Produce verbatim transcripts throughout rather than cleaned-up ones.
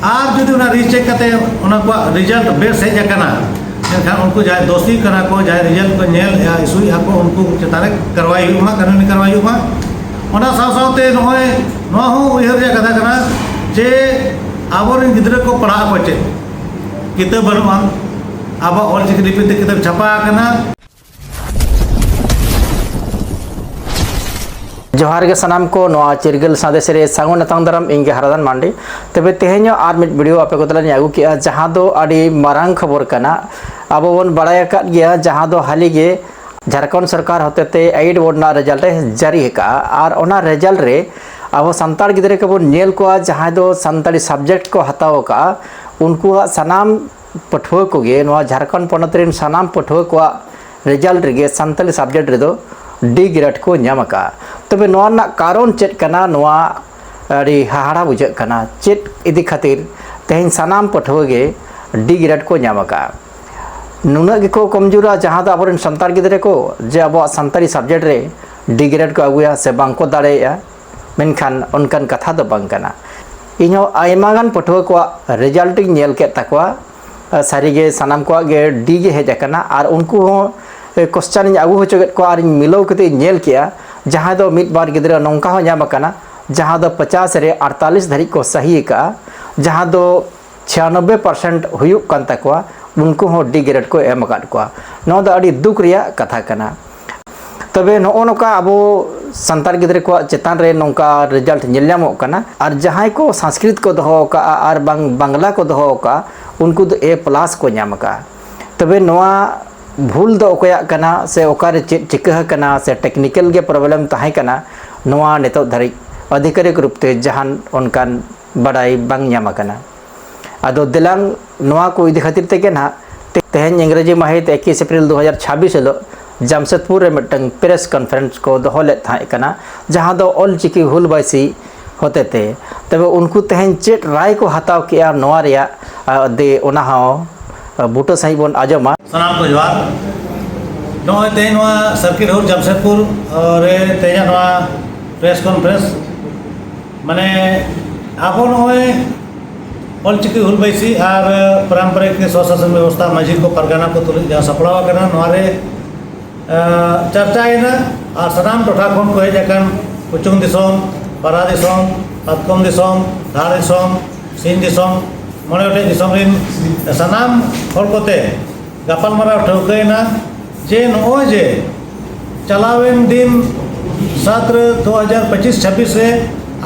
ᱟᱨ ᱡᱩᱫᱤ ᱚᱱᱟ ᱨᱤᱪᱮᱠ ᱠᱟᱛᱮ ᱚᱱᱟ ᱠᱚᱣᱟᱜ ᱨᱮᱡᱟᱞᱴ ᱵᱮᱥ ᱦᱮᱡ ᱟᱠᱟᱱᱟ, ᱮᱱᱠᱷᱟᱱ ᱩᱱᱠᱩ ᱡᱟᱦᱟᱸᱭ ᱫᱳᱥᱤ ᱠᱟᱱᱟ ᱠᱚ, ᱡᱟᱦᱟᱸᱭ ᱨᱮᱡᱟᱞᱴ ᱠᱚ ᱧᱮᱞᱮᱜᱼᱟ, ᱤᱥᱩᱭᱮᱫᱼᱟ ᱠᱚ, ᱩᱱᱠᱩ ᱪᱮᱛᱟᱱ ᱨᱮ ᱠᱟᱨᱣᱟᱭ ᱦᱩᱭᱩᱜ ᱢᱟ, ᱠᱟᱹᱱᱩᱱᱤ ᱠᱟᱨᱣᱟᱭ ᱦᱩᱭᱩᱜ ᱢᱟ᱾ ᱚᱱᱟ ᱥᱟᱶ ᱥᱟᱶᱛᱮ ᱱᱚᱜᱼᱚᱭ ᱱᱚᱣᱟ ᱦᱚᱸ ᱩᱭᱦᱟᱹᱨ ᱨᱮᱭᱟᱜ ᱠᱟᱛᱷᱟ ᱠᱟᱱᱟ ᱡᱮ ᱟᱵᱚᱨᱮᱱ ᱜᱤᱫᱽᱨᱟᱹ ᱠᱚ ᱯᱟᱲᱦᱟᱜ ᱟᱠᱚ ᱪᱮᱫ? ᱠᱤᱛᱟᱹᱵ ᱵᱟᱹᱱᱩᱜᱼᱟ, ᱟᱵᱚᱣᱟᱜ ᱚᱞᱪᱤᱠᱤ ᱞᱤᱯᱤ ᱛᱮ ᱠᱤᱛᱟᱹᱵ ᱪᱷᱟᱯᱟ ᱟᱠᱟᱱᱟ᱾ ᱡᱚᱦᱟᱨ ᱜᱮ ᱥᱟᱱᱟᱢ ᱠᱚ, ᱱᱚᱣᱟ ᱪᱤᱨᱜᱟᱹᱞ ᱥᱟᱸᱫᱮᱥ ᱨᱮ ᱥᱟᱹᱜᱩᱱ ᱟᱛᱟᱝ ᱫᱟᱨᱟᱢ᱾ ᱤᱧ ᱜᱮ ᱦᱟᱨᱟᱫᱟᱱ ᱢᱟᱱᱰᱤ᱾ ᱛᱚᱵᱮ ᱛᱮᱦᱮᱧ ᱦᱚᱸ ᱟᱨ ᱢᱤᱫ ᱵᱷᱤᱰᱤᱭᱳ ᱟᱯᱮ ᱠᱚ ᱛᱟᱞᱟᱨᱤᱧ ᱟᱹᱜᱩ ᱠᱮᱜᱼᱟ, ᱡᱟᱦᱟᱸ ᱫᱚ ᱟᱹᱰᱤ ᱢᱟᱨᱟᱝ ᱠᱷᱚᱵᱚᱨ ᱠᱟᱱᱟ᱾ ᱟᱵᱚ ᱵᱚᱱ ᱵᱟᱲᱟᱭ ᱟᱠᱟᱫ ᱜᱮᱭᱟ, ᱡᱟᱦᱟᱸ ᱫᱚ ᱦᱟᱹᱞᱤ ᱜᱮ ᱡᱷᱟᱲᱠᱷᱚᱸᱰ ᱥᱚᱨᱠᱟᱨ ᱦᱚᱛᱮᱛᱮ ᱮᱭᱤᱴ ᱵᱳᱨᱰ ᱨᱮᱱᱟᱜ ᱨᱮᱡᱟᱞᱴ ᱮ ᱡᱟᱹᱨᱤ ᱟᱠᱟᱫᱼᱟ᱾ ᱟᱨ ᱚᱱᱟ ᱨᱮᱡᱟᱞᱴ ᱨᱮ ᱟᱵᱚ ᱥᱟᱱᱛᱟᱲ ᱜᱤᱫᱽᱨᱟᱹ ᱠᱚᱵᱚᱱ ᱧᱮᱞ ᱠᱚᱣᱟ, ᱡᱟᱦᱟᱸᱭ ᱫᱚ ᱥᱟᱱᱛᱟᱲᱤ ᱥᱟᱵᱡᱮᱠᱴ ᱠᱚ ᱦᱟᱛᱟᱣ ᱟᱠᱟᱫᱼᱟ, ᱩᱱᱠᱩᱣᱟᱜ ᱥᱟᱱᱟᱢ ᱯᱟᱹᱴᱷᱩᱣᱟᱹ ᱠᱚᱜᱮ, ᱱᱚᱣᱟ ᱡᱷᱟᱲᱠᱷᱚᱸᱰ ᱯᱚᱱᱚᱛ ᱨᱮᱱ ᱥᱟᱱᱟᱢ ᱯᱟᱹᱴᱷᱩᱣᱟᱹ ᱠᱚᱣᱟᱜ ᱨᱮᱡᱟᱞᱴ ᱨᱮᱜᱮ ᱥᱟᱱᱛᱟᱲᱤ ᱥᱟᱵᱡᱮᱠᱴ ᱨᱮᱫᱚ ᱰᱤ ᱜᱨᱮᱰ ᱠᱚ ᱧᱟᱢ ᱟᱠᱟᱫᱼᱟ᱾ ᱛᱚᱵᱮ ᱱᱚᱣᱟ ᱨᱮᱱᱟᱜ ᱠᱟᱨᱚᱱ ᱪᱮᱫ ᱠᱟᱱᱟ? ᱱᱚᱣᱟ ᱟᱹᱰᱤ ᱦᱟᱦᱟᱲᱟ ᱵᱩᱡᱷᱟᱹᱜ ᱠᱟᱱᱟ᱾ ᱪᱮᱫ ᱤᱫᱤ ᱠᱷᱟᱹᱛᱤᱨ ᱛᱮᱦᱮᱧ ᱥᱟᱱᱟᱢ ᱯᱟᱹᱴᱷᱩᱣᱟᱹ ᱜᱮ ᱰᱤ ᱜᱨᱮᱰ ᱠᱚ ᱧᱟᱢ ᱟᱠᱟᱫᱼᱟ? ᱱᱩᱱᱟᱹᱜ ᱜᱮᱠᱚ ᱠᱚᱢᱡᱳᱨᱟ, ᱡᱟᱦᱟᱸ ᱫᱚ ᱟᱵᱚᱨᱮᱱ ᱥᱟᱱᱛᱟᱲ ᱜᱤᱫᱽᱨᱟᱹ ᱠᱚ, ᱡᱮ ᱟᱵᱚᱣᱟᱜ ᱥᱟᱱᱛᱟᱲᱤ ᱥᱟᱵᱡᱮᱠᱴ ᱨᱮ ᱰᱤ ᱜᱨᱮᱰ ᱠᱚ ᱟᱹᱜᱩᱭᱟ ᱥᱮ ᱵᱟᱝ ᱠᱚ ᱫᱟᱲᱮᱭᱟᱜᱼᱟ? ᱢᱮᱱᱠᱷᱟᱱ ᱚᱱᱠᱟᱱ ᱠᱟᱛᱷᱟ ᱫᱚ ᱵᱟᱝ ᱠᱟᱱᱟ᱾ ᱤᱧᱦᱚᱸ ᱟᱭᱢᱟ ᱜᱟᱱ ᱯᱟᱹᱴᱷᱩᱣᱟᱹ ᱠᱚᱣᱟᱜ ᱨᱮᱡᱟᱞᱴ ᱤᱧ ᱧᱮᱞ ᱠᱮᱫ ᱛᱟᱠᱚᱣᱟ᱾ ᱥᱟᱹᱨᱤᱜᱮ ᱥᱟᱱᱟᱢ ᱠᱚᱣᱟᱜ ᱜᱮ ᱰᱤ ᱜᱮ ᱦᱮᱡ ᱟᱠᱟᱱᱟ᱾ ᱟᱨ ᱩᱱᱠᱩ ᱦᱚᱸ ᱠᱚᱥᱪᱟᱱ ᱤᱧ ᱟᱹᱜᱩ ᱦᱚᱪᱚ ᱠᱮᱫ ᱠᱚᱣᱟ ᱟᱨ ᱤᱧ ᱢᱤᱞᱟᱹᱣ ᱠᱟᱛᱮ ᱤᱧ ᱧᱮᱞ ᱠᱮᱜᱼᱟ, ᱡᱟᱦᱟᱸ ᱫᱚ ᱢᱤᱫ ᱵᱟᱨ ᱜᱤᱫᱽᱨᱟᱹ ᱱᱚᱝᱠᱟ ᱦᱚᱸ ᱧᱟᱢ ᱟᱠᱟᱱᱟ, ᱡᱟᱦᱟᱸ ᱫᱚ ᱯᱚᱪᱟᱥ ᱨᱮ ᱟᱴᱛᱟᱞᱤᱥ ᱫᱷᱟᱹᱨᱤᱡ ᱠᱚ ᱥᱟᱹᱦᱤ ᱟᱠᱟᱫᱼᱟ, ᱡᱟᱦᱟᱸ ᱫᱚ ᱪᱷᱤᱭᱟᱱᱚᱵᱵᱳᱭ ᱯᱟᱨᱥᱮᱱᱴ ᱦᱩᱭᱩᱜ ᱠᱟᱱ ᱛᱟᱠᱚᱣᱟ, ᱩᱱᱠᱩ ᱦᱚᱸ ᱰᱤ ᱜᱨᱮᱰ ᱠᱚ ᱮᱢ ᱟᱠᱟᱫ ᱠᱚᱣᱟ᱾ ᱱᱚᱣᱟ ᱫᱚ ᱟᱹᱰᱤ ᱫᱩᱠ ᱨᱮᱭᱟᱜ ᱠᱟᱛᱷᱟ ᱠᱟᱱᱟ᱾ ᱛᱚᱵᱮ ᱱᱚᱜᱼᱚ ᱱᱚᱝᱠᱟ ᱟᱵᱚ ᱥᱟᱱᱛᱟᱲ ᱜᱤᱫᱽᱨᱟᱹ ᱠᱚᱣᱟᱜ ᱪᱮᱛᱟᱱ ᱨᱮ ᱱᱚᱝᱠᱟ ᱨᱮᱡᱟᱞᱴ ᱧᱮᱞ ᱧᱟᱢᱚᱜ ᱠᱟᱱᱟ᱾ ᱟᱨ ᱡᱟᱦᱟᱸᱭ ᱠᱚ ᱥᱚᱝᱥᱠᱨᱤᱛ ᱠᱚ ᱫᱚᱦᱚ ᱟᱠᱟᱫᱼᱟ ᱟᱨ ᱵᱟᱝ ᱵᱟᱝᱞᱟ ᱠᱚ ᱫᱚᱦᱚ ᱟᱠᱟᱫᱼᱟ, ᱩᱱᱠᱩ ᱫᱚ ᱮ ᱯᱞᱟᱥ ᱠᱚ ᱧᱟᱢ ᱟᱠᱟᱫᱼᱟ᱾ ᱛᱚᱵᱮ ᱱᱚᱣᱟ ᱵᱷᱩᱞ ᱫᱚ ᱚᱠᱚᱭᱟᱜ ᱠᱟᱱᱟ ᱥᱮ ᱚᱠᱟᱨᱮ ᱪᱮᱫ ᱪᱤᱠᱟᱹ ᱟᱠᱟᱱᱟ ᱥᱮ ᱴᱮᱠᱱᱤᱠᱮᱞ ᱜᱮ ᱯᱨᱚᱵᱞᱮᱢ ᱛᱟᱦᱮᱸ ᱠᱟᱱᱟ, ᱱᱚᱣᱟ ᱱᱤᱛᱚᱜ ᱫᱷᱟᱹᱨᱤᱡ ᱟᱹᱫᱷᱤᱠᱟᱨᱤᱠ ᱨᱩᱯ ᱛᱮ ᱡᱟᱦᱟᱱ ᱚᱱᱠᱟᱱ ᱵᱟᱰᱟᱭ ᱵᱟᱝ ᱧᱟᱢ ᱟᱠᱟᱱᱟ᱾ ᱟᱫᱚ ᱫᱮᱞᱟᱝ ᱱᱚᱣᱟ ᱠᱚ ᱤᱫᱤ ᱠᱷᱟᱹᱛᱤᱨ ᱛᱮᱜᱮ ᱱᱟᱦᱟᱜ ᱛᱮ-, ᱛᱮᱦᱮᱧ ᱤᱝᱨᱮᱡᱤ ᱢᱟᱹᱦᱤᱛ ᱮᱠᱤᱥ ᱮᱯᱨᱤᱞ ᱫᱩ ᱦᱟᱡᱟᱨ ᱪᱷᱟᱵᱵᱤᱥ ᱦᱤᱞᱳᱜ ᱡᱟᱢᱥᱮᱫᱽᱯᱩᱨ ᱨᱮ ᱢᱤᱫᱴᱟᱝ ᱯᱨᱮᱥ ᱠᱚᱱᱯᱷᱟᱨᱮᱱᱥ ᱠᱚ ᱫᱚᱦᱚ ᱞᱮᱫ ᱛᱟᱦᱮᱸ ᱠᱟᱱᱟ, ᱡᱟᱦᱟᱸ ᱫᱚ ᱚᱞ ᱪᱤᱠᱤ ᱦᱩᱞ ᱵᱟᱭᱥᱤ ᱦᱚᱛᱮᱛᱮ᱾ ᱛᱚᱵᱮ ᱩᱱᱠᱩ ᱛᱮᱦᱮᱧ ᱪᱮᱫ ᱨᱟᱭ ᱠᱚ ᱦᱟᱛᱟᱣ ᱠᱮᱜᱼᱟ ᱱᱚᱣᱟ ᱨᱮᱭᱟᱜ, ᱟ, ᱫᱮ ᱚᱱᱟ ᱦᱚᱸ, ᱟ, ᱵᱩᱴᱟᱹ ᱥᱟᱺᱦᱤᱡ ᱵᱚᱱ ᱟᱸᱡᱚᱢᱟ᱾ ᱥᱟᱱᱟᱢ ᱠᱚ ᱡᱚᱦᱟᱨ᱾ ᱱᱚᱜᱼᱚᱭ ᱛᱮᱦᱮᱧ ᱱᱚᱣᱟ ᱥᱟᱨᱠᱤᱴ ᱦᱟᱣᱩᱥ ᱡᱟᱢᱥᱮᱫᱽᱯᱩᱨ, ᱟ, ᱨᱮ ᱛᱮᱦᱮᱧᱟᱜ ᱱᱚᱣᱟ ᱯᱨᱮᱥ ᱠᱚᱱᱯᱷᱟᱨᱮᱱᱥ, ᱢᱟᱱᱮ ᱟᱵᱚ ᱱᱚᱜᱼᱚᱭ ᱚᱞᱪᱤᱠᱤ ᱦᱩᱞ ᱵᱟᱭᱥᱤ ᱟᱨ ᱯᱟᱨᱟᱢᱯᱟᱨᱤᱠ ᱥᱚᱥᱟᱥᱚᱱ ᱵᱮᱵᱚᱥᱛᱷᱟ ᱢᱟᱹᱡᱷᱤ ᱠᱚ ᱯᱟᱨᱜᱟᱱᱟ ᱠᱚ ᱛᱩᱞᱩᱡ ᱡᱟᱦᱟᱸ ᱥᱟᱯᱲᱟᱣ ᱟᱠᱟᱱᱟ, ᱱᱚᱣᱟ ᱨᱮ, ᱮ, ᱪᱟᱨᱪᱟᱭᱮᱱᱟ᱾ ᱟᱨ ᱥᱟᱱᱟᱢ ᱴᱚᱴᱷᱟ ᱠᱷᱚᱱ ᱠᱚ ᱦᱮᱡ ᱟᱠᱟᱱ ᱠᱩᱪᱩᱝ ᱫᱤᱥᱚᱢ, ᱵᱟᱨᱟ ᱫᱤᱥᱚᱢ, ᱠᱟᱛᱠᱚᱢ ᱫᱤᱥᱚᱢ, ᱫᱷᱟᱲ ᱫᱤᱥᱚᱢ, ᱥᱤᱧ ᱫᱤᱥᱚᱢ, ᱢᱚᱬᱮ ᱜᱚᱴᱮᱡ ᱫᱤᱥᱚᱢ ᱨᱤᱱ ᱥᱟᱱᱟᱢ ᱦᱚᱲ ᱠᱚᱛᱮ ᱜᱟᱯᱟᱞᱢᱟᱨᱟᱣ ᱴᱷᱟᱹᱣᱠᱟᱹᱭᱮᱱᱟ ᱡᱮ ᱱᱚᱜᱼᱚᱭ ᱡᱮ ᱪᱟᱞᱟᱣᱮᱱ ᱫᱤᱱ ᱥᱟᱛ ᱨᱮ ᱫᱩ ᱦᱟᱡᱟᱨ ᱯᱚᱸᱪᱤᱥ ᱪᱷᱟᱵᱵᱤᱥ ᱨᱮ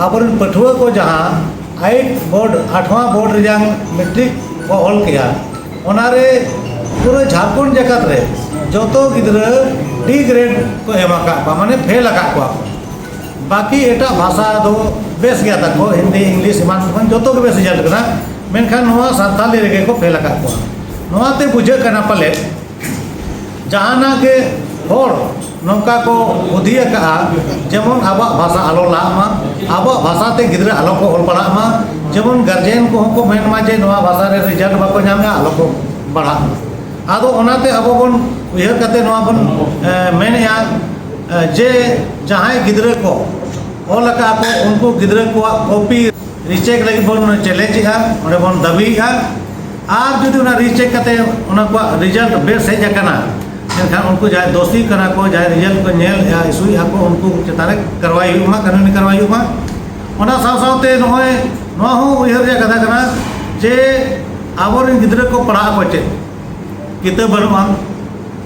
ᱟᱵᱚᱨᱮᱱ ᱯᱟᱹᱴᱷᱩᱣᱟᱹ ᱠᱚ ᱡᱟᱦᱟᱸ ᱟᱭᱤᱴ ᱵᱳᱨᱰ, ᱟᱴᱷᱣᱟ ᱵᱳᱨᱰ ᱨᱮᱭᱟᱜ ᱢᱮᱴᱨᱤᱠ ᱠᱚ ᱚᱞ ᱠᱮᱜᱼᱟ, ᱚᱱᱟᱨᱮ ᱯᱩᱨᱟᱹ ᱡᱷᱟᱲᱠᱷᱚᱸᱰ ᱡᱟᱠᱟᱛ ᱨᱮ ᱡᱚᱛᱚ ᱜᱤᱫᱽᱨᱟᱹ ᱰᱤ ᱜᱨᱮᱰ ᱠᱚ ᱮᱢ ᱟᱠᱟᱫ ᱠᱚᱣᱟ, ᱢᱟᱱᱮ ᱯᱷᱮᱞ ᱟᱠᱟᱫ ᱠᱚᱣᱟ ᱠᱚ᱾ ᱵᱟᱹᱠᱤ ᱮᱴᱟᱜ ᱵᱷᱟᱥᱟ ᱫᱚ ᱵᱮᱥ ᱜᱮᱭᱟ ᱛᱟᱠᱚ, ᱦᱤᱱᱫᱤ, ᱤᱝᱞᱤᱥ ᱮᱢᱟᱱ ᱠᱚ ᱡᱚᱛᱚ ᱜᱮ ᱵᱮᱥ ᱨᱮᱡᱟᱞᱴ ᱠᱟᱱᱟ, ᱢᱮᱱᱠᱷᱟᱱ ᱱᱚᱣᱟ ᱥᱟᱱᱛᱟᱞᱤ ᱨᱮᱜᱮ ᱠᱚ ᱯᱷᱮᱞ ᱟᱠᱟᱫ ᱠᱚᱣᱟ᱾ ᱱᱚᱣᱟᱛᱮ ᱵᱩᱡᱷᱟᱹᱜ ᱠᱟᱱᱟ ᱯᱟᱞᱮᱫ ᱡᱟᱦᱟᱱᱟᱜ ᱜᱮ ᱦᱚᱲ ᱱᱚᱝᱠᱟ ᱠᱚ ᱵᱩᱫᱷᱤ ᱟᱠᱟᱫᱼᱟ, ᱡᱮᱢᱚᱱ ᱟᱵᱚᱣᱟᱜ ᱵᱷᱟᱥᱟ ᱟᱞᱚ ᱞᱟᱦᱟᱜ ᱢᱟ, ᱟᱵᱚᱣᱟᱜ ᱵᱷᱟᱥᱟ ᱛᱮ ᱜᱤᱫᱽᱨᱟᱹ ᱟᱞᱚ ᱠᱚ ᱚᱞ ᱯᱟᱲᱦᱟᱜ ᱢᱟ, ᱡᱮᱢᱚᱱ ᱜᱟᱨᱡᱮᱱ ᱠᱚᱦᱚᱸ ᱠᱚ ᱢᱮᱱ ᱢᱟ ᱡᱮ ᱱᱚᱣᱟ ᱵᱷᱟᱥᱟ ᱨᱮ ᱨᱮᱡᱟᱞᱴ ᱵᱟᱠᱚ ᱧᱟᱢᱮᱜᱼᱟ, ᱟᱞᱚ ᱠᱚ ᱯᱟᱲᱦᱟᱜ ᱢᱟ᱾ ᱟᱫᱚ ᱚᱱᱟᱛᱮ ᱟᱵᱚ ᱵᱚᱱ ᱩᱭᱦᱟᱹᱨ ᱠᱟᱛᱮ ᱱᱚᱣᱟ ᱵᱚᱱ, ᱮ, ᱢᱮᱱᱮᱜᱼᱟ, ᱮ, ᱡᱮ ᱡᱟᱦᱟᱸᱭ ᱜᱤᱫᱽᱨᱟᱹ ᱠᱚ ᱚᱞ ᱟᱠᱟᱫ ᱠᱚ, ᱩᱱᱠᱩ ᱜᱤᱫᱽᱨᱟᱹ ᱠᱚᱣᱟᱜ ᱠᱚᱯᱤ ᱨᱤᱪᱮᱠ ᱞᱟᱹᱜᱤᱫ ᱵᱚᱱ ᱪᱮᱞᱮᱧᱡᱽ ᱮᱜᱼᱟ, ᱚᱸᱰᱮ ᱵᱚᱱ ᱫᱟᱹᱵᱤᱭᱮᱜᱼᱟ᱾ ᱟᱨ ᱡᱩᱫᱤ ᱚᱱᱟ ᱨᱤᱪᱮᱠ ᱠᱟᱛᱮ ᱚᱱᱟ ᱠᱚᱣᱟᱜ ᱨᱮᱡᱟᱞᱴ ᱵᱮᱥ ᱦᱮᱡ ᱟᱠᱟᱱᱟ, ᱮᱱᱠᱷᱟᱱ ᱩᱱᱠᱩ ᱡᱟᱦᱟᱸᱭ ᱫᱳᱥᱤ ᱠᱟᱱᱟ ᱠᱚ, ᱡᱟᱦᱟᱸᱭ ᱨᱮᱡᱟᱞᱴ ᱠᱚ ᱧᱮᱞᱮᱜᱼᱟ, ᱤᱥᱩᱭᱮᱜᱼᱟ ᱠᱚ, ᱩᱱᱠᱩ ᱪᱮᱛᱟᱱ ᱨᱮ ᱠᱟᱨᱣᱟᱭ ᱦᱩᱭᱩᱜ ᱢᱟ, ᱠᱟᱹᱱᱩᱱᱤ ᱠᱟᱨᱣᱟᱭ ᱦᱩᱭᱩᱜ ᱢᱟ᱾ ᱚᱱᱟ ᱥᱟᱶ ᱥᱟᱶᱛᱮ ᱱᱚᱜᱼᱚᱭ ᱱᱚᱣᱟ ᱦᱚᱸ ᱩᱭᱦᱟᱹᱨ ᱨᱮᱭᱟᱜ ᱠᱟᱛᱷᱟ ᱠᱟᱱᱟ ᱡᱮ ᱟᱵᱚᱨᱮᱱ ᱜᱤᱫᱽᱨᱟᱹ ᱠᱚ ᱯᱟᱲᱦᱟᱜ ᱟᱠᱚ ᱪᱮᱫ? ᱠᱤᱛᱟᱹᱵ ᱵᱟᱹᱱᱩᱜᱼᱟ᱾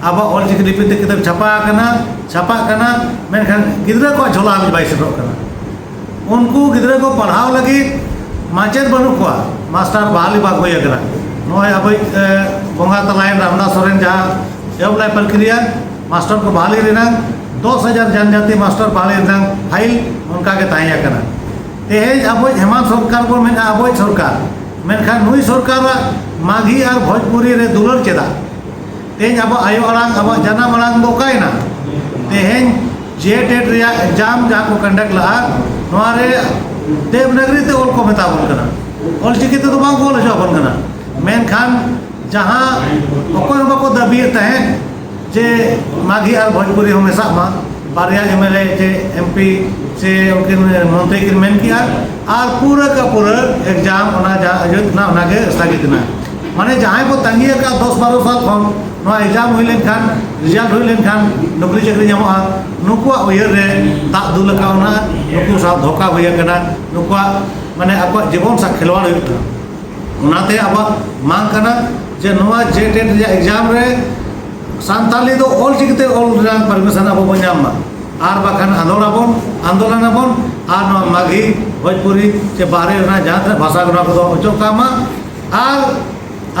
ᱟᱵᱚᱣᱟᱜ ᱚᱞᱪᱤᱠᱤ ᱞᱤᱯᱤ ᱛᱮ ᱠᱤᱛᱟᱹᱵ ᱪᱷᱟᱯᱟ ᱟᱠᱟᱱᱟ, ᱪᱷᱟᱯᱟᱜ ᱠᱟᱱᱟ, ᱢᱮᱱᱠᱷᱟᱱ ᱜᱤᱫᱽᱨᱟᱹ ᱠᱚᱣᱟᱜ ᱡᱷᱚᱞᱟ ᱨᱮ ᱵᱟᱭ ᱥᱮᱴᱮᱨᱚᱜ ᱠᱟᱱᱟ᱾ ᱩᱱᱠᱩ ᱜᱤᱫᱽᱨᱟᱹ ᱠᱚ ᱯᱟᱲᱦᱟᱣ ᱞᱟᱹᱜᱤᱫ ᱢᱟᱪᱮᱫ ᱵᱟᱹᱱᱩᱜ ᱠᱚᱣᱟ, ᱢᱟᱥᱴᱟᱨ ᱵᱟᱦᱟᱞᱤ ᱵᱟᱝ ᱦᱩᱭ ᱟᱠᱟᱱᱟ᱾ ᱱᱚᱜᱼᱚᱭ ᱟᱵᱚᱭᱤᱡ, ᱮ, ᱵᱚᱸᱜᱟ ᱛᱟᱞᱟᱭᱮᱱ ᱨᱟᱢᱫᱟᱥ ᱥᱚᱨᱮᱱ ᱡᱟᱦᱟᱸ ᱮᱦᱚᱵ ᱞᱮᱫ ᱯᱨᱚᱠᱨᱤᱭᱟ, ᱢᱟᱥᱴᱟᱨ ᱠᱚ ᱵᱟᱦᱟᱞᱤ ᱨᱮᱱᱟᱜ ᱫᱚᱥ ᱦᱟᱡᱟᱨ ᱡᱟᱱᱡᱟᱛᱤ ᱢᱟᱥᱴᱟᱨ ᱵᱟᱦᱟᱞᱤ ᱨᱮᱱᱟᱜ ᱯᱷᱟᱭᱤᱞ ᱚᱱᱠᱟ ᱜᱮ ᱛᱟᱦᱮᱸ ᱟᱠᱟᱱᱟ᱾ ᱛᱮᱦᱮᱧ ᱟᱵᱚᱭᱤᱡ ᱦᱮᱢᱟᱱᱛ ᱥᱚᱨᱠᱟᱨ ᱵᱚᱱ ᱢᱮᱱᱟ ᱟᱵᱚᱭᱤᱡ ᱥᱚᱨᱠᱟᱨ, ᱢᱮᱱᱠᱷᱟᱱ ᱱᱩᱭ ᱥᱚᱨᱠᱟᱨᱟᱜ ᱢᱟᱜᱷᱤ ᱟᱨ ᱵᱷᱳᱡᱽᱯᱩᱨᱤ ᱨᱮ ᱫᱩᱞᱟᱹᱲ ᱪᱮᱫᱟᱜ? ᱛᱮᱦᱮᱧ ᱟᱵᱚᱣᱟᱜ ᱟᱭᱳ ᱟᱲᱟᱝ, ᱟᱵᱚᱣᱟᱜ ᱡᱟᱱᱟᱢ ᱟᱲᱟᱝ ᱫᱚ ᱚᱠᱟᱭᱮᱱᱟ? ᱛᱮᱦᱮᱧ ᱡᱮ ᱴᱮᱴ ᱨᱮᱭᱟᱜ ᱮᱠᱡᱟᱢ ᱡᱟᱦᱟᱸ ᱠᱚ ᱠᱚᱱᱰᱟᱠᱴ ᱞᱟᱜᱼᱟ, ᱱᱚᱣᱟ ᱨᱮ ᱫᱮᱵᱽᱱᱟᱜᱽᱨᱤ ᱛᱮ ᱚᱞ ᱠᱚ ᱢᱮᱛᱟ ᱵᱚᱱ ᱠᱟᱱᱟ, ᱚᱞᱪᱤᱠᱤ ᱛᱮᱫᱚ ᱵᱟᱝ ᱠᱚ ᱚᱞ ᱦᱚᱪᱚ ᱟᱵᱚᱱ ᱠᱟᱱᱟ᱾ ᱢᱮᱱᱠᱷᱟᱱ ᱡᱟᱦᱟᱸ ᱚᱠᱚᱭ ᱦᱚᱸ ᱵᱟᱠᱚ ᱫᱟᱹᱵᱤᱭᱮᱫ ᱛᱟᱦᱮᱸᱫ ᱡᱮ ᱢᱟᱜᱷᱤ ᱟᱨ ᱵᱷᱳᱡᱽᱯᱩᱨᱤ ᱦᱚᱸ ᱢᱮᱥᱟᱜ ᱢᱟ, ᱵᱟᱨᱭᱟ ᱮᱢ ᱮᱞ ᱮ ᱪᱮ ᱮᱢ ᱯᱤ ᱥᱮ ᱩᱱᱠᱤᱱ ᱢᱚᱱᱛᱨᱤ ᱠᱤᱱ ᱢᱮᱱ ᱠᱮᱜᱼᱟ, ᱟᱨ ᱯᱩᱨᱟᱹ ᱠᱟ ᱯᱩᱨᱟᱹ ᱮᱠᱡᱟᱢ ᱚᱱᱟ ᱡᱟᱦᱟᱸ ᱦᱩᱭᱩᱜ ᱠᱟᱱᱟ ᱚᱱᱟᱜᱮ ᱥᱛᱷᱟᱜᱤᱛ ᱮᱱᱟ᱾ ᱢᱟᱱᱮ ᱡᱟᱦᱟᱸᱭ ᱵᱚ ᱛᱟᱺᱜᱤ ᱟᱠᱟᱫ ᱫᱚᱥ ᱵᱟᱨᱚ ᱥᱟᱞ ᱠᱷᱚᱱ, ᱱᱚᱣᱟ ᱮᱠᱡᱟᱢ ᱦᱩᱭ ᱞᱮᱱᱠᱷᱟᱱ, ᱨᱮᱡᱟᱞᱴ ᱦᱩᱭ ᱞᱮᱱᱠᱷᱟᱱ ᱱᱚᱠᱨᱤ ᱪᱟᱹᱠᱨᱤ ᱧᱟᱢᱚᱜᱼᱟ, ᱱᱩᱠᱩᱣᱟᱜ ᱩᱭᱦᱟᱹᱨ ᱨᱮ ᱫᱟᱜ ᱫᱩᱞ ᱟᱠᱟᱣᱱᱟ, ᱱᱩᱠᱩ ᱥᱟᱶ ᱫᱷᱳᱠᱟ ᱦᱩᱭ ᱟᱠᱟᱱᱟ, ᱱᱩᱠᱩᱣᱟᱜ ᱢᱟᱱᱮ ᱟᱠᱚᱣᱟᱜ ᱡᱤᱵᱚᱱ ᱥᱟᱶ ᱠᱷᱮᱞᱣᱟᱲ ᱦᱩᱭᱩᱜ ᱠᱟᱱᱟ᱾ ᱚᱱᱟᱛᱮ ᱟᱵᱚᱣᱟᱜ ᱢᱟᱝ ᱠᱟᱱᱟ ᱡᱮ ᱱᱚᱣᱟ ᱡᱮ ᱴᱮᱴ ᱨᱮᱭᱟᱜ ᱮᱠᱡᱟᱢ ᱨᱮ ᱥᱟᱱᱛᱟᱞᱤ ᱫᱚ ᱚᱞ ᱪᱤᱠᱤᱛᱮ ᱚᱞ ᱨᱮᱱᱟᱜ ᱯᱟᱨᱢᱤᱥᱚᱱ ᱟᱵᱚ ᱵᱚᱱ ᱧᱟᱢ ᱢᱟ, ᱟᱨ ᱵᱟᱠᱷᱟᱱ ᱟᱸᱫᱳᱲ ᱟᱵᱚᱱ, ᱟᱱᱫᱳᱞᱚᱱ ᱟᱵᱚᱱ, ᱟᱨ ᱱᱚᱣᱟ ᱢᱟᱜᱷᱤ, ᱵᱷᱳᱡᱽᱯᱩᱨᱤ ᱪᱮ ᱵᱟᱦᱨᱮ ᱨᱮᱱᱟᱜ ᱡᱟᱦᱟᱸ ᱛᱤᱱᱟᱹᱜ ᱵᱷᱟᱥᱟ ᱠᱚ, ᱱᱚᱣᱟ ᱠᱚᱫᱚ ᱚᱪᱚᱜ ᱠᱟᱜ ᱢᱟ᱾ ᱟᱨ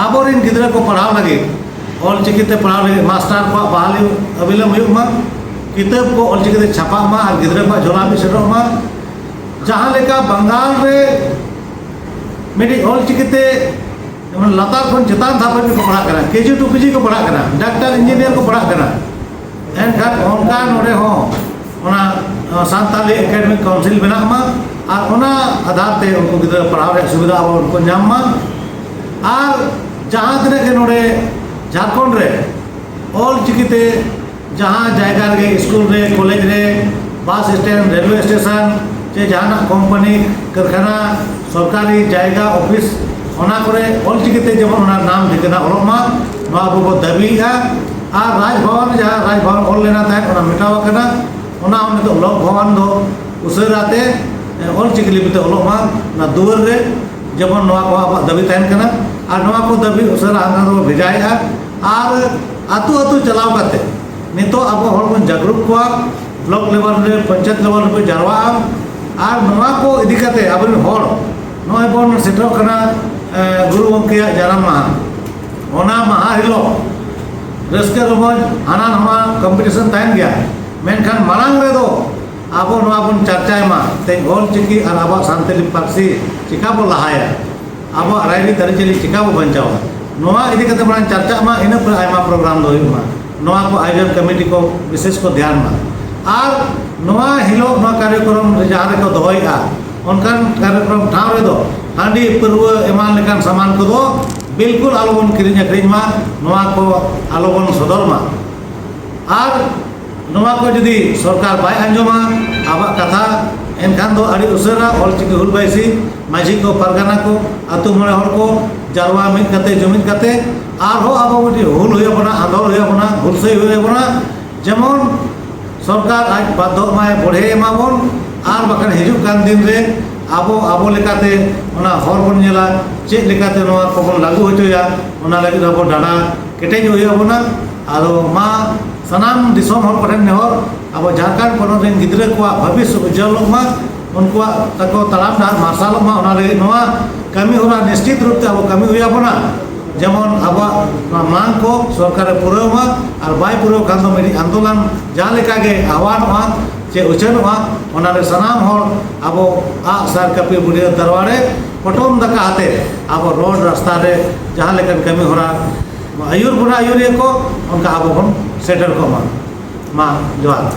ᱟᱵᱚᱨᱮᱱ ᱜᱤᱫᱽᱨᱟᱹ ᱠᱚ ᱯᱟᱲᱦᱟᱣ ᱞᱟᱹᱜᱤᱫ, ᱚᱞ ᱪᱤᱠᱤᱛᱮ ᱯᱟᱲᱦᱟᱣ ᱞᱟᱹᱜᱤᱫ ᱢᱟᱥᱴᱟᱨ ᱠᱚᱣᱟᱜ ᱵᱟᱦᱟᱞᱤ ᱟᱹᱵᱤᱞᱚᱢ ᱦᱩᱭᱩᱜ ᱢᱟ, ᱠᱤᱛᱟᱹᱵ ᱠᱚ ᱚᱞ ᱪᱤᱠᱤᱛᱮ ᱪᱷᱟᱯᱟᱜ ᱢᱟ ᱟᱨ ᱜᱤᱫᱽᱨᱟᱹ ᱠᱚᱣᱟᱜ ᱡᱷᱚᱞᱟ ᱢᱤᱫ ᱥᱮᱴᱮᱨᱚᱜ ᱢᱟ᱾ ᱡᱟᱦᱟᱸ ᱞᱮᱠᱟ ᱵᱟᱝᱜᱟᱞ ᱨᱮ ᱢᱤᱫᱴᱤᱡ ᱚᱞ ᱪᱤᱠᱤᱛᱮ ᱡᱮᱢᱚᱱ ᱞᱟᱛᱟᱨ ᱠᱷᱚᱱ ᱪᱮᱛᱟᱱ ᱫᱷᱟᱯ ᱦᱟᱹᱵᱤᱡ ᱠᱚ ᱯᱟᱲᱦᱟᱜ ᱠᱟᱱᱟ, ᱠᱮ ᱡᱤ ᱴᱩ ᱯᱤ ᱡᱤ ᱠᱚ ᱯᱟᱲᱦᱟᱜ ᱠᱟᱱᱟ, ᱰᱟᱠᱛᱟᱨ ᱤᱧᱡᱤᱱᱤᱭᱟᱨ ᱠᱚ ᱯᱟᱲᱦᱟᱜ ᱠᱟᱱᱟ, ᱮᱱᱠᱷᱟᱱ ᱚᱱᱠᱟ ᱱᱚᱰᱮ ᱦᱚᱸ ᱚᱱᱟ, ᱟᱸ, ᱥᱟᱱᱛᱟᱞᱤ ᱮᱠᱟᱰᱮᱢᱤᱠ ᱠᱟᱣᱩᱱᱥᱤᱞ ᱵᱮᱱᱟᱜ ᱢᱟ ᱟᱨ ᱚᱱᱟ ᱟᱫᱷᱟᱨ ᱛᱮ ᱩᱱᱠᱩ ᱜᱤᱫᱽᱨᱟᱹ ᱯᱟᱲᱦᱟᱣ ᱨᱮᱭᱟᱜ ᱥᱩᱵᱤᱫᱷᱟ ᱟᱵᱚ ᱩᱱᱠᱩ ᱧᱟᱢ ᱢᱟ᱾ ᱟᱨ ᱡᱟᱦᱟᱸ ᱛᱤᱱᱟᱹᱜ ᱜᱮ ᱱᱚᱰᱮ ᱡᱷᱟᱲᱠᱷᱚᱸᱰ ᱨᱮ ᱚᱞ ᱪᱤᱠᱤᱛᱮ ᱡᱟᱦᱟᱸ ᱡᱟᱭᱜᱟ ᱨᱮᱜᱮ ᱥᱠᱩᱞ ᱨᱮ, ᱠᱚᱞᱮᱡᱽ ᱨᱮ, ᱵᱟᱥ ᱥᱴᱮᱱᱰ, ᱨᱮᱞᱣᱮ ᱥᱴᱮᱥᱚᱱ ᱪᱮ ᱡᱟᱦᱟᱱᱟᱜ ᱠᱳᱢᱯᱟᱱᱤ, ᱠᱟᱹᱨᱠᱷᱟᱱᱟ, ᱥᱚᱨᱠᱟᱨᱤ ᱡᱟᱭᱜᱟ, ᱚᱯᱷᱤᱥ, ᱚᱱᱟ ᱠᱚᱨᱮ ᱚᱞ ᱪᱤᱠᱤᱛᱮ ᱡᱮᱢᱚᱱ ᱚᱱᱟ ᱱᱟᱢ ᱴᱷᱤᱠᱟᱹᱱᱟ ᱚᱞᱚᱜ ᱢᱟ, ᱱᱚᱣᱟ ᱟᱵᱚ ᱵᱚ ᱫᱟᱹᱵᱤᱭᱮᱫᱼᱟ᱾ ᱟᱨ ᱨᱟᱡᱽ ᱵᱷᱚᱵᱚᱱ, ᱡᱟᱦᱟᱸ ᱨᱟᱡᱽ ᱵᱷᱚᱵᱚᱱ ᱚᱞ ᱞᱮᱱᱟ ᱛᱟᱦᱮᱸᱫ, ᱚᱱᱟ ᱢᱮᱴᱟᱣ ᱟᱠᱟᱱᱟ, ᱚᱱᱟ ᱦᱚᱸ ᱱᱤᱛᱚᱜ ᱞᱳᱠ ᱵᱷᱚᱵᱚᱱ ᱫᱚ ᱩᱥᱟᱹᱨᱟ ᱛᱮ, ᱮ, ᱚᱞ ᱪᱤᱠᱤ ᱞᱤᱯᱤ ᱛᱮ ᱚᱞᱚᱜ ᱢᱟ ᱚᱱᱟ ᱫᱩᱣᱟᱹᱨ ᱨᱮ, ᱡᱮᱢᱚᱱ ᱱᱚᱣᱟ ᱠᱚ ᱟᱵᱚᱣᱟᱜ ᱫᱟᱹᱵᱤ ᱛᱟᱦᱮᱱ ᱠᱟᱱᱟ᱾ ᱟᱨ ᱱᱚᱣᱟ ᱠᱚ ᱫᱟᱹᱵᱤ ᱩᱥᱟᱹᱨᱟ ᱦᱟᱱᱟ ᱫᱚᱵᱚ ᱵᱷᱮᱡᱟᱭᱮᱫᱼᱟ᱾ ᱟᱨ ᱟᱹᱛᱩ ᱟᱹᱛᱩ ᱪᱟᱞᱟᱣ ᱠᱟᱛᱮ ᱱᱤᱛᱚᱜ ᱟᱵᱚ ᱦᱚᱲ ᱵᱚᱱ ᱡᱟᱜᱽᱨᱩᱠ ᱠᱚᱣᱟ, ᱵᱞᱚᱠ ᱞᱮᱵᱮᱞ ᱨᱮ, ᱯᱚᱧᱪᱟᱭᱮᱛ ᱞᱮᱵᱮᱞ ᱨᱮᱵᱚ ᱡᱟᱨᱣᱟᱜᱼᱟ᱾ ᱟᱨ ᱱᱚᱣᱟ ᱠᱚ ᱤᱫᱤ ᱠᱟᱛᱮ ᱟᱵᱚᱨᱮᱱ ᱦᱚᱲ, ᱱᱚᱜᱼᱚᱭ ᱵᱚᱱ ᱥᱮᱴᱮᱨᱚᱜ ᱠᱟᱱᱟ, ᱮ, ᱜᱩᱨᱩ ᱜᱚᱢᱠᱮᱭᱟᱜ ᱡᱟᱱᱟᱢ ᱢᱟᱦᱟ᱾ ᱚᱱᱟ ᱢᱟᱦᱟ ᱦᱤᱞᱳᱜ ᱨᱟᱹᱥᱠᱟᱹ ᱨᱚᱢᱚᱡᱽ ᱦᱟᱱᱟ ᱱᱟᱣᱟ ᱠᱚᱢᱯᱤᱴᱤᱥᱚᱱ ᱛᱟᱦᱮᱱ ᱜᱮᱭᱟ, ᱢᱮᱱᱠᱷᱟᱱ ᱢᱟᱲᱟᱝ ᱨᱮᱫᱚ ᱟᱵᱚ ᱱᱚᱣᱟ ᱵᱚᱱ ᱪᱟᱨᱪᱟᱭ ᱢᱟ, ᱛᱮᱦᱮᱧ ᱚᱞ ᱪᱤᱠᱤ ᱟᱨ ᱟᱵᱚᱣᱟᱜ ᱥᱟᱱᱛᱟᱲᱤ ᱯᱟᱹᱨᱥᱤ ᱪᱤᱠᱟ ᱵᱚ ᱞᱟᱦᱟᱭᱟ, ᱟᱵᱚᱣᱟᱜ ᱨᱟᱭᱨᱤᱛ ᱟᱹᱨᱤᱪᱟᱹᱞᱤ ᱪᱤᱠᱟ ᱵᱚ ᱵᱟᱧᱪᱟᱣᱟ, ᱱᱚᱣᱟ ᱤᱫᱤ ᱠᱟᱛᱮ ᱢᱟᱲᱟᱝ ᱪᱟᱨᱪᱟᱜ ᱢᱟ, ᱤᱱᱟᱹ ᱯᱚᱨᱮ ᱟᱭᱢᱟ ᱯᱨᱳᱜᱨᱟᱢ ᱫᱚ ᱦᱩᱭᱩᱜ ᱢᱟ᱾ ᱱᱚᱣᱟ ᱠᱚ ᱟᱭᱳᱡᱚᱱ ᱠᱚᱢᱤᱴᱤ ᱠᱚ ᱵᱤᱥᱮᱥ ᱠᱚ ᱫᱷᱮᱭᱟᱱ ᱢᱟ᱾ ᱟᱨ ᱱᱚᱣᱟ ᱦᱤᱞᱳᱜ ᱱᱚᱣᱟ ᱠᱟᱨᱭᱚᱠᱨᱚᱢ ᱨᱮ ᱡᱟᱦᱟᱸ ᱨᱮᱠᱚ ᱫᱚᱦᱚᱭᱮᱫᱼᱟ, ᱚᱱᱠᱟᱱ ᱠᱟᱨᱭᱚᱠᱨᱚᱢ ᱴᱷᱟᱶ ᱨᱮᱫᱚ ᱦᱟᱺᱰᱤ, ᱯᱟᱹᱨᱣᱟᱹ, ᱮᱢᱟᱱ ᱞᱮᱠᱟᱱ ᱥᱟᱢᱟᱱ ᱠᱚᱫᱚ ᱵᱤᱞᱠᱩᱞ ᱟᱞᱚᱵᱚᱱ ᱠᱤᱨᱤᱧ ᱟᱹᱠᱷᱨᱤᱧ ᱢᱟ, ᱱᱚᱣᱟ ᱠᱚ ᱟᱞᱚᱵᱚᱱ ᱥᱚᱫᱚᱨ ᱢᱟ᱾ ᱟᱨ ᱱᱚᱣᱟ ᱠᱚ ᱡᱩᱫᱤ ᱥᱚᱨᱠᱟᱨ ᱵᱟᱭ ᱟᱸᱡᱚᱢᱟ ᱟᱵᱚᱣᱟᱜ ᱠᱟᱛᱷᱟ, ᱮᱱᱠᱷᱟᱱ ᱫᱚ ᱟᱹᱰᱤ ᱩᱥᱟᱹᱨᱟ ᱚᱞᱪᱤᱠᱤ ᱦᱩᱞ ᱵᱟᱭᱥᱤ, ᱢᱟᱹᱡᱷᱤ ᱠᱚ, ᱯᱟᱨᱜᱟᱱᱟ ᱠᱚ, ᱟᱹᱛᱩ ᱢᱚᱬᱮ ᱦᱚᱲ ᱠᱚ ᱡᱟᱨᱣᱟ ᱢᱤᱫ ᱠᱟᱛᱮ, ᱡᱩᱢᱤᱫ ᱠᱟᱛᱮ ᱟᱨᱦᱚᱸ ᱟᱵᱚ ᱢᱤᱫᱴᱤᱡ ᱦᱩᱞ ᱦᱩᱭ ᱟᱵᱚᱱᱟ, ᱟᱸᱫᱳᱲ ᱦᱩᱭ ᱟᱵᱚᱱᱟ, ᱦᱩᱞᱥᱟᱹᱭ ᱦᱩᱭ ᱟᱵᱚᱱᱟ᱾ ᱡᱮᱢᱚᱱ ᱥᱚᱨᱠᱟᱨ ᱟᱡ ᱵᱟᱫᱽᱫᱷᱚᱜ ᱢᱟᱭ, ᱵᱚᱲᱦᱮ ᱮᱢᱟ ᱵᱚᱱ, ᱟᱨ ᱵᱟᱠᱷᱟᱱ ᱦᱤᱡᱩᱜ ᱠᱟᱱ ᱫᱤᱱ ᱨᱮ ᱟᱵᱚ, ᱟᱵᱚ ᱞᱮᱠᱟᱛᱮ ᱚᱱᱟ ᱦᱚᱨ ᱵᱚᱱ ᱧᱮᱞᱟ, ᱪᱮᱫ ᱞᱮᱠᱟᱛᱮ ᱱᱚᱣᱟ ᱠᱚᱵᱚᱱ ᱞᱟᱹᱜᱩ ᱦᱚᱪᱚᱭᱟ, ᱚᱱᱟ ᱞᱟᱹᱜᱤᱫ ᱟᱵᱚ ᱰᱟᱸᱰᱟ ᱠᱮᱴᱮᱡ ᱦᱩᱭ ᱟᱵᱚᱱᱟ᱾ ᱟᱫᱚ ᱢᱟ ᱥᱟᱱᱟᱢ ᱫᱤᱥᱚᱢ ᱦᱚᱲ ᱠᱚᱴᱷᱮᱱ ᱱᱮᱦᱚᱨ, ᱟᱵᱚ ᱡᱷᱟᱲᱠᱷᱚᱸᱰ ᱯᱚᱱᱚᱛ ᱨᱮᱱ ᱜᱤᱫᱽᱨᱟᱹ ᱠᱚᱣᱟᱜ ᱵᱷᱚᱵᱤᱥᱥᱚ ᱩᱡᱡᱚᱞᱚᱜ ᱢᱟ, ᱩᱱᱠᱩᱣᱟᱜ ᱛᱟᱠᱚ ᱛᱟᱲᱟᱢ ᱰᱟᱦᱟᱨ ᱢᱟᱨᱥᱟᱞᱚᱜ ᱢᱟ, ᱚᱱᱟ ᱞᱟᱹᱜᱤᱫ ᱱᱚᱣᱟ ᱠᱟᱹᱢᱤ ᱦᱚᱨᱟ ᱱᱤᱥᱪᱤᱛ ᱨᱩᱯ ᱛᱮ ᱟᱵᱚ ᱠᱟᱹᱢᱤ ᱦᱩᱭ ᱟᱵᱚᱱᱟ᱾ ᱡᱮᱢᱚᱱ ᱟᱵᱚᱣᱟᱜ ᱱᱚᱣᱟ ᱢᱟᱝ ᱠᱚ ᱥᱚᱨᱠᱟᱨᱮ ᱯᱩᱨᱟᱹᱣ ᱢᱟ, ᱟᱨ ᱵᱟᱭ ᱯᱩᱨᱟᱹᱣ ᱠᱷᱟᱱ ᱫᱚ ᱢᱤᱫᱴᱤᱡ ᱟᱱᱫᱳᱞᱚᱱ ᱡᱟᱦᱟᱸ ᱞᱮᱠᱟ ᱜᱮ ᱟᱦᱣᱟᱱᱚᱜᱼᱟ ᱪᱮ ᱩᱪᱷᱟᱹᱱᱚᱜᱼᱟ, ᱚᱱᱟᱨᱮ ᱥᱟᱱᱟᱢ ᱦᱚᱲ ᱟᱵᱚ ᱟᱜ ᱥᱟᱨ ᱠᱟᱹᱯᱤ ᱵᱩᱰᱷᱤ ᱫᱟᱨᱣᱟ ᱨᱮ ᱯᱚᱴᱚᱢ ᱫᱟᱠᱟ ᱟᱛᱮ ᱟᱵᱚ ᱨᱳᱰ ᱨᱟᱥᱛᱟ ᱨᱮ ᱡᱟᱦᱟᱸ ᱞᱮᱠᱟᱱ ᱠᱟᱹᱢᱤ ᱦᱚᱨᱟ ᱟᱹᱭᱩᱨ ᱵᱚᱱᱟ ᱟᱹᱭᱩᱨᱤᱭᱟᱹ ᱠᱚ, ᱚᱱᱠᱟ ᱟᱵᱚ ᱵᱚᱱ ᱥᱮᱴᱮᱨ ᱠᱚᱜ ᱢᱟ᱾ ᱢᱟ ᱡᱚᱦᱟᱨ᱾